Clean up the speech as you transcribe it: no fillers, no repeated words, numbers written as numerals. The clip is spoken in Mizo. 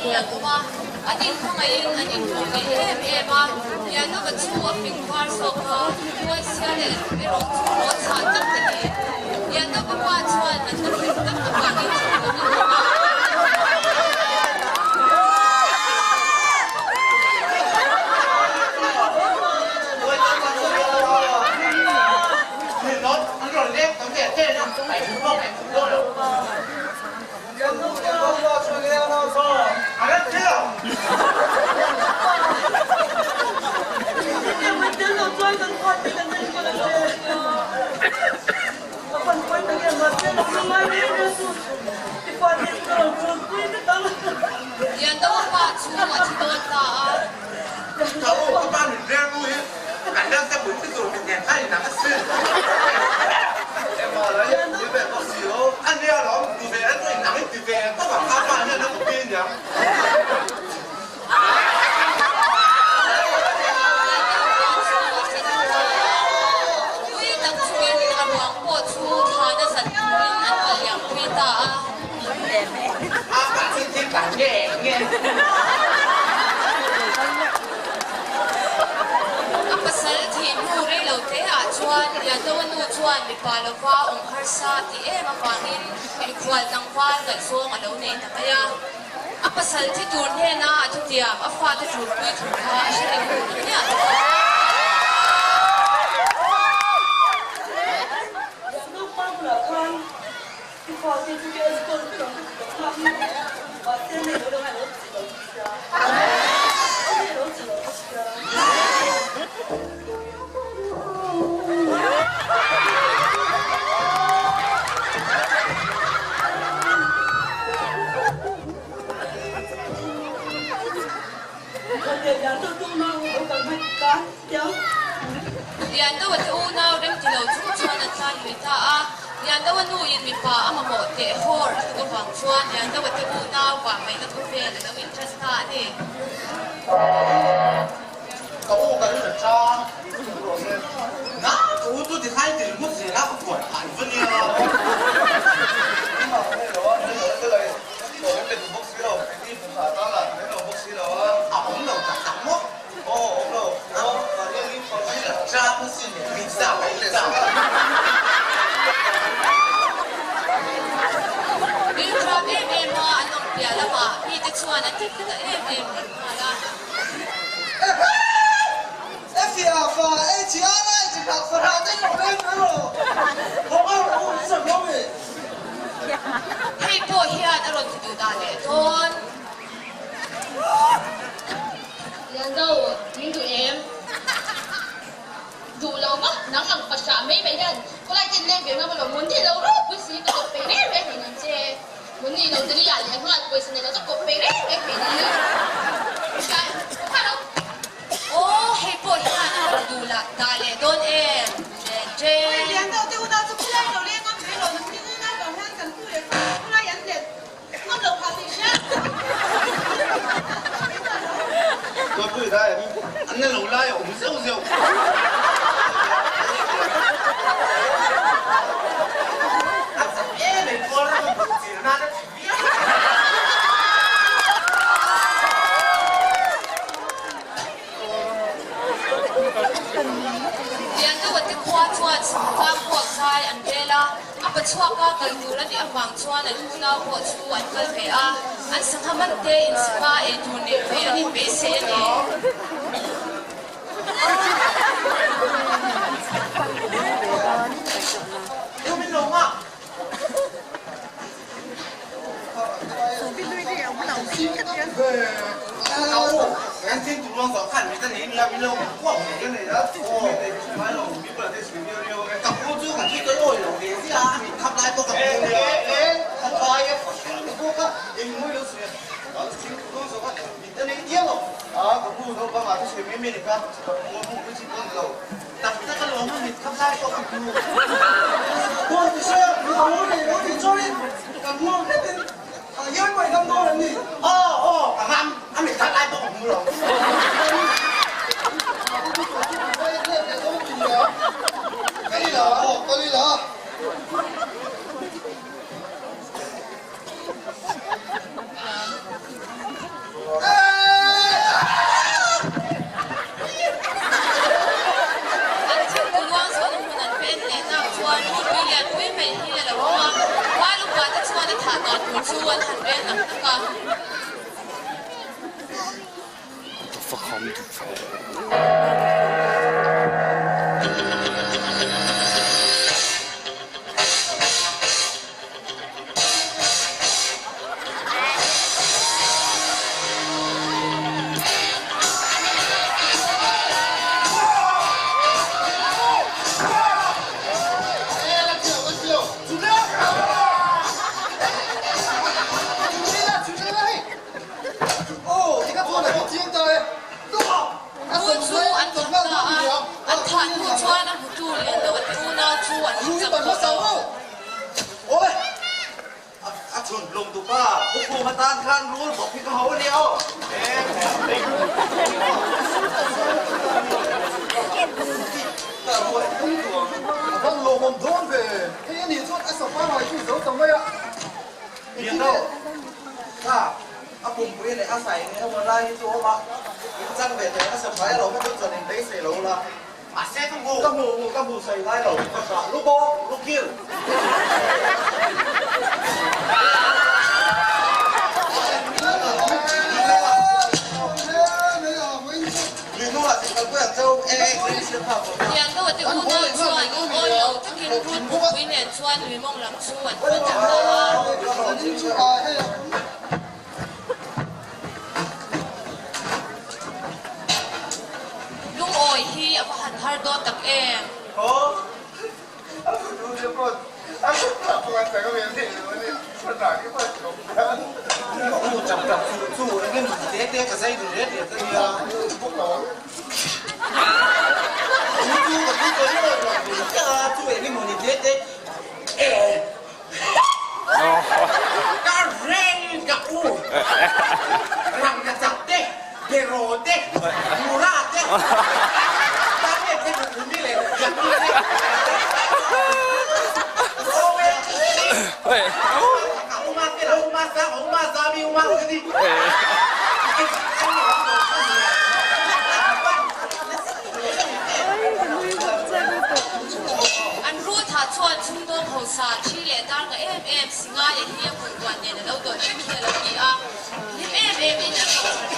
hi an awm a, an inhmangaihin an intlawmngaih em em a, Lianova chu a fing var zawk a, Huaisia leh erawh chu rawn chhah tak a ni. Lianova pa chuan natna hrim tak avangin chhun a hmang a. Liandoa pa chu a thi dawn ta a. Liandoa pa chu a thi dawn ta a. Tui tak chungin a ruang pawh chu thana zan turin an kal liam pui ta a. A pasal thih hnu rei lo te ah chuan Liandoa nu chuan mipa lova awm harsa tih em avangin mikhual tlangval ngaihzawng a lo nei ta mai a. A pasal thi tur hnena a thutiam a fate ṭulpui thu kha a hre reng duh ta miah lo a. Liandoa te unau remti lo chung chuan an tlan lui ta a. Liandoa nuin mipa a mamawh teh hawr a tuk avang chuan Liandoa te unau vahvaihna khawvel a lo inṭan ta a ni. Ka u kan la chang na ka u chu ti khai ti ringawt zel a ka buai phah i va nia. A awm lo tak tak maw? Rilṭam em em a an awm piah lamah mite chuan an ti duh ta em em reng nghal a. Hei pawh hian a rawn ti duh dah leh dawn. Lianzo, min duh em? Duh lo maw? Nang ang pasah mai mai hian khawlai ten leng ve ngam alawm. Mun ni lo ropui si ka kawp peih reng reng hleinem che. Mun ni lo tali ah leh nghal pawisa nei lo chu kawp peih reng reng hleinem. Hriat kha lo. Aw, hei pawh hian a rawn duh lah dah leh dawn em? Chen chen. Lianzo te unau chu khawlai lo leng ngam mai lo. Nang ni unau vang hian kan pu leh pa khawlai an let. An la lo lai a awm zeuh zeuh. A chak em em kual a rawn duh chil nan a ti viau. Liandoa te khua chuan Sangtlang puak zai an rel a. A pachhuaka kal tur a nih avang chuan an unau pawh chu an kal ve a, an sangha man te insima ei tur neih ve an inbeisei a ni. chu an han rel tak tak a. Rul chu an that ta a, an thah hnu chuan a hmutu Lianlo a tuna chu an hmu chak tawh lo. Awi! A chhun hlum tupa Pu Khuma tan khan rul bawk hi ka ho a nia aw. A van lawmawm dawn ve. Hei a nih chuan a safa ngai chu zo ta mai a. Lianlo, kha a pumpui leh a sai eng emaw lai hi chu awm a, in chang ve thei a safai a lo kha chu chuan in beisei lo la. Mahse ka hmu, ka hmu, ka hmu sawi ngai lo, ka hrah lu bawk, lu kil. Liandoa te unau chuan awi lo takin rul pumpui nen chuan lui mawng lam chu an pan ta a. Lungawi hi a va han har dawn tak em? Ka reng ka u rang ka chak te, beraw te, mura te, tan nge te ka ni le jak ni te. Uma te la uma sa uma sa mi uma ka ni. An rul thah chuan chhungdawng hausa thi leh dar nga em em Singaia hi a hawn tuan nen a lo dawlh vek hi a lo ni a, hlim em em in an lo chhar